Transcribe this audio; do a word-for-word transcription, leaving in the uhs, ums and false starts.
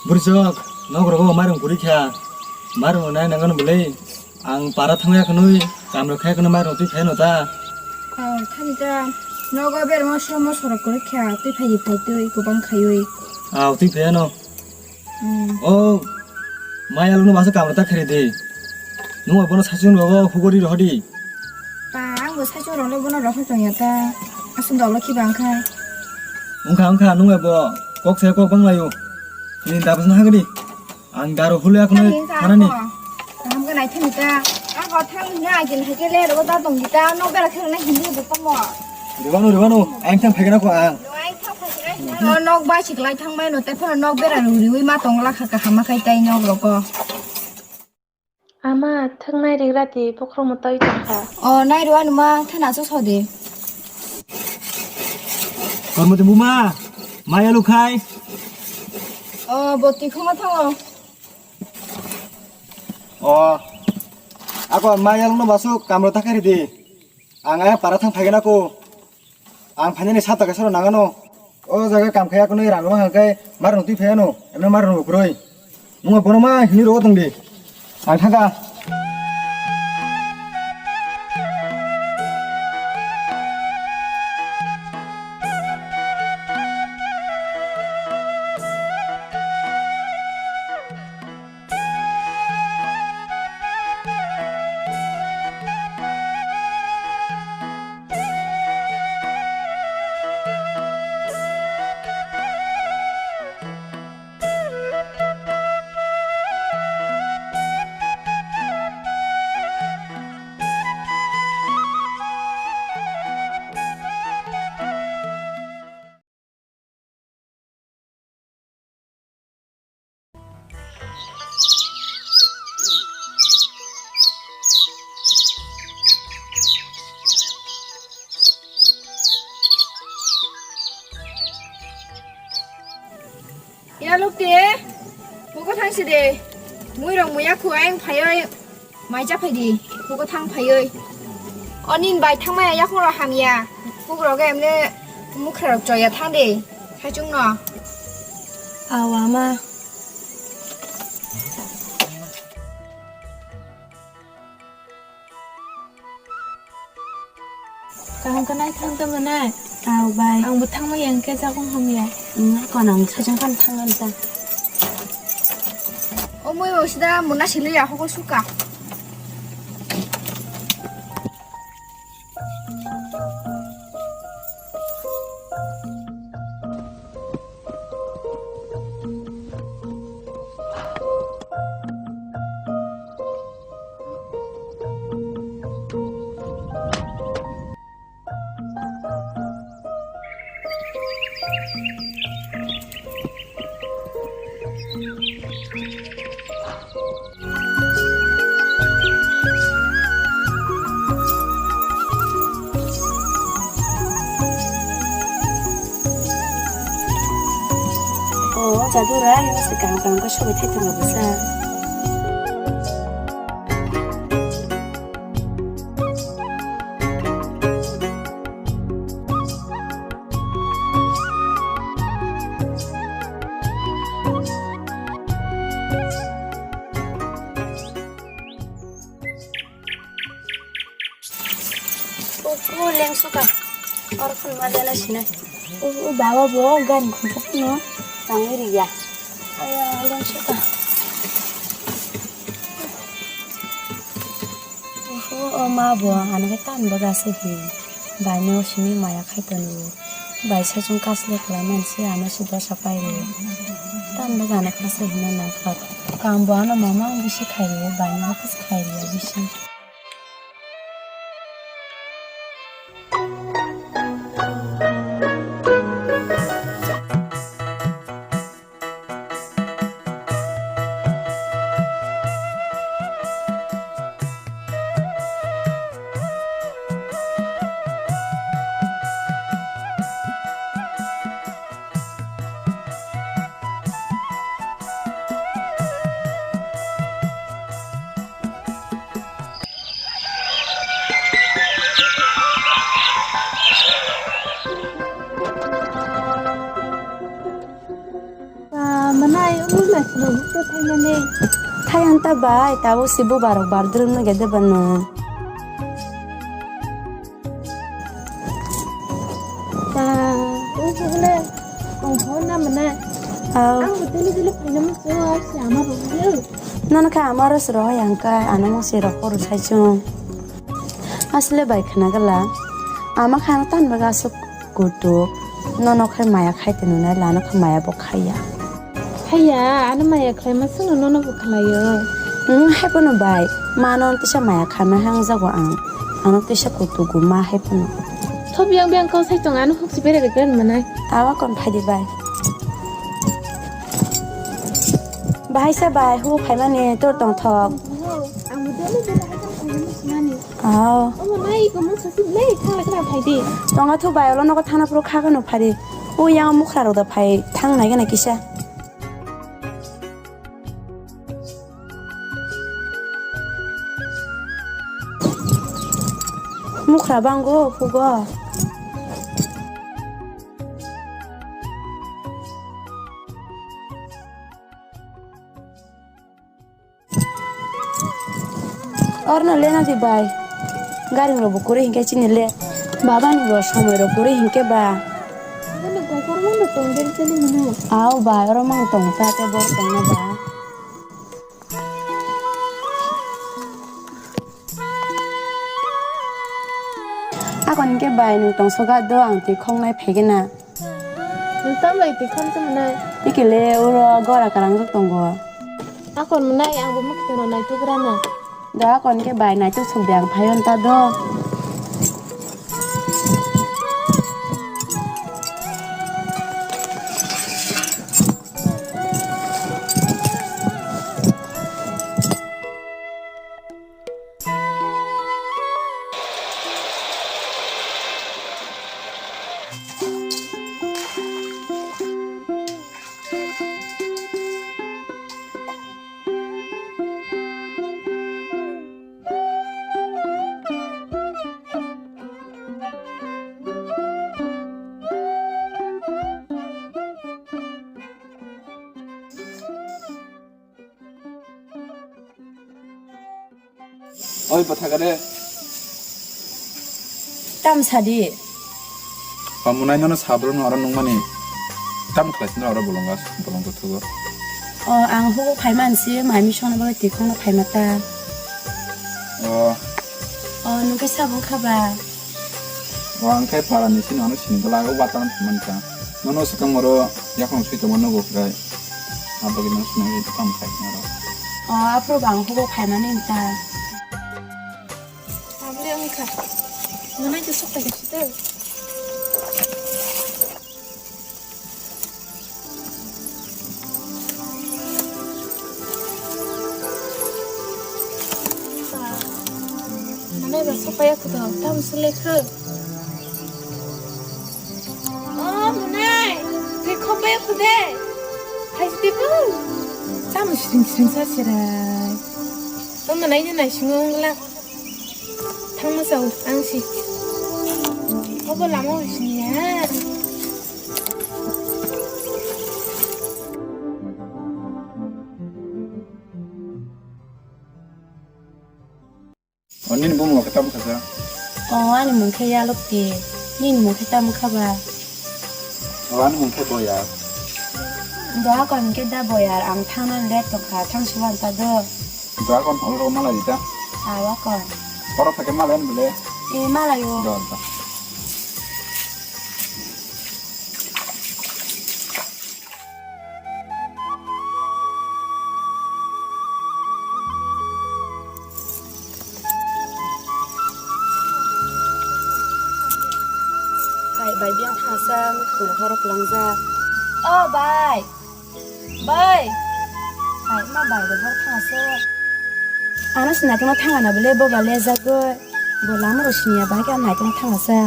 Bwrwi chok, nok rogo mairung kwrwi kha. Mairung nai nangano bwlwi. Ang para thangya khwnwi, kamrok khai khwnwi mairung twi phaino ta. Oh, thani ta. Nogo berma somo sorok kwrwi kha, twi phai phai twi kubang khaiwi. Aw, twi phaiano. Hmm. Oh, mai alungno masa kamrok ta kheri di. Nung bono saichung rogo hugori rohodi. Pa, ang bo saichung rokle bono rohor tongya ta. Aswk dolo khiba wngkha. Wngkha, wngkha, nung bo kok se kok banglaio. Nini dabas na hagdi. Ang daro hule akono thanani. Kaham khe naithani ta. Ang bo thang hino agin haikhe le rogo da tong di ta. Nok bera kheno na hindi bo tamo. Ribano, ribano. Ang thang phagena ko ang. No, ang thang phagena. No, nok bai siklai thang bai no te phano nok bera ruriwi ma tong lakha kaham ma khai tai nok rogo. Ama, thwngnai rigra di, bokhorokno twi tongkha. O, nai rw anuma, thana so sodi. Kormoti buma, maya lukhai. O, boti khoma thango. O, ako maya lungno basu kamro takhari di. Ang aya para thang phagena ko. Ang phainani sat taka soro nangano. O jaga kam khaya kunui rang ma hangkai mar nutui phayano. Emno mar nung ukroi. Nungo bono ma hini ro tong di. Ang thangka. Ya lukti, mugo thangsi de. Mui rong muya khuaing phayoi. Mai cha phai di, kugo thang phaioi. O nin bai thang maya yakhung rok hamya. Kuk rok emne mukha rok choya thang de. Saichung no. Awa ma. Kaham khe naithang tongmani? Tao bai. Ang bo thangma yang khe jagong hamya. Wngkha kono ang sajang phano thangmani ta. O mui bo sida muna sili ya hokol suka. O jadu rai, o se kaham kaham khe sobai thai tongo bwsa. O, o, lengsuka. Oro phone ma lena sinai. O, o, baba bo gari khungsa phano tangwi riya. Aya, lengsuka. O, o, ma bo ano khe tan bo gase hi. Baino simi maya khai tonu. Bai saichung kaslek lai mansi ano si dosa pai ri. Tan bo gana kaslek hino nangkha. Kam bo ano mama bisi khai ri, baino office khai ri bisi. Ah, manai, omo na sino bukto thainani. Thai anta bai, tabo si bubarok bardrum no gede bano. Ta, o bukle, kong hor na manai. Au. Ang bo tele tele phaina musu, ai si ama bo bukle. Nono kha amaro sro yang kai, ano mo si rok poru sai chung. Asle bai khna gala. Ama khana tan baga asuk kutuk. Nono khai maya khai te nunai lano kha maya bo khaiya. Khaiya, ano maya khlai ma sano nono bo khlaio. Hmm, hai pono bai. Ma non tisa maya khana hang jago ang. Ano tisa kutugu ma hai pono. Thop yang yang kau sai tong ano huk si bere bere manai. Awa kon phai di bai. Bahai sa bai hu phai mani tor tong thok. Ang bo dele dele hai tong sinani. Aw. Omo nai, iko mung sasi nai, thang lai khna phai di. Tonga thu bai, olo nogo thana phuru kha khano phari. O yang mukra rok da phai, thang nai gana kisa. Mukra bango, hugo. Orno lena di bai. Garing rok bo kwrwi hinkhe chini le. Baba ni bo somoi rok kwrwi hinkhe ba. Aw bai, oro mang tong ta te bor tong na ba. Akon hinkhe bai nung tong soga do ang twi khong nai phai gana. Nwng tamo bai twi kham tamo nai? Ikile uro gora karangjak tongo. Akon mwnai, ang bo mwkhwtwng rok naituk rana. Da akon khe bai naituk suk de ang phaio ta do. Oi, bwtha gare. Tam sadi. Pamunai nono sabro no aro nungmani. Tam khlai sino aro bolonga, bolong kothogo. O, ang hugo phaiman si, mami sona bagwi tikhongno phaima ta. O. O, nungke sabong khaba. O, ang khe para ni sino ano sini bwla o watan phaimani ta. Nono swkang oro yakhong sui tongma nogo khlai. Abagwi no sini kam khai naro. O, aphuru bang hugo phaimani ta. Tabule wngkha. Nunai to sok paikha site. Nunai ba sok paikha to, tamo se lekha. O, nunai, twi khok paikha de. Hai site bo. Tamo sring sring sa serai. To nunai ni nai singo wngla. Thangma chao, ang si. Obo lama o sini ya. O, nini bumung khe tamo kha sa? O, ani mung khe Yalukti. Nini mung khe tamo kha ba? O, ani mung khe Boyar. Do akon khe da Boyar, ang thangna let tongkha, thang suwan ta do. Do akon hol ro malai ta. Awa kon. Oro phake malai bele. E malai o. Do, do. Hai, bai, biyang thangsa, mukhung horo kwlangjak. O, bai. Bai. Hai, ma bai, bai, hor thangsa. Ano se naitokno thangana bele, bo ba lejagoi. Bo lama ro siniya, bai, khe ano naitokno thangasa.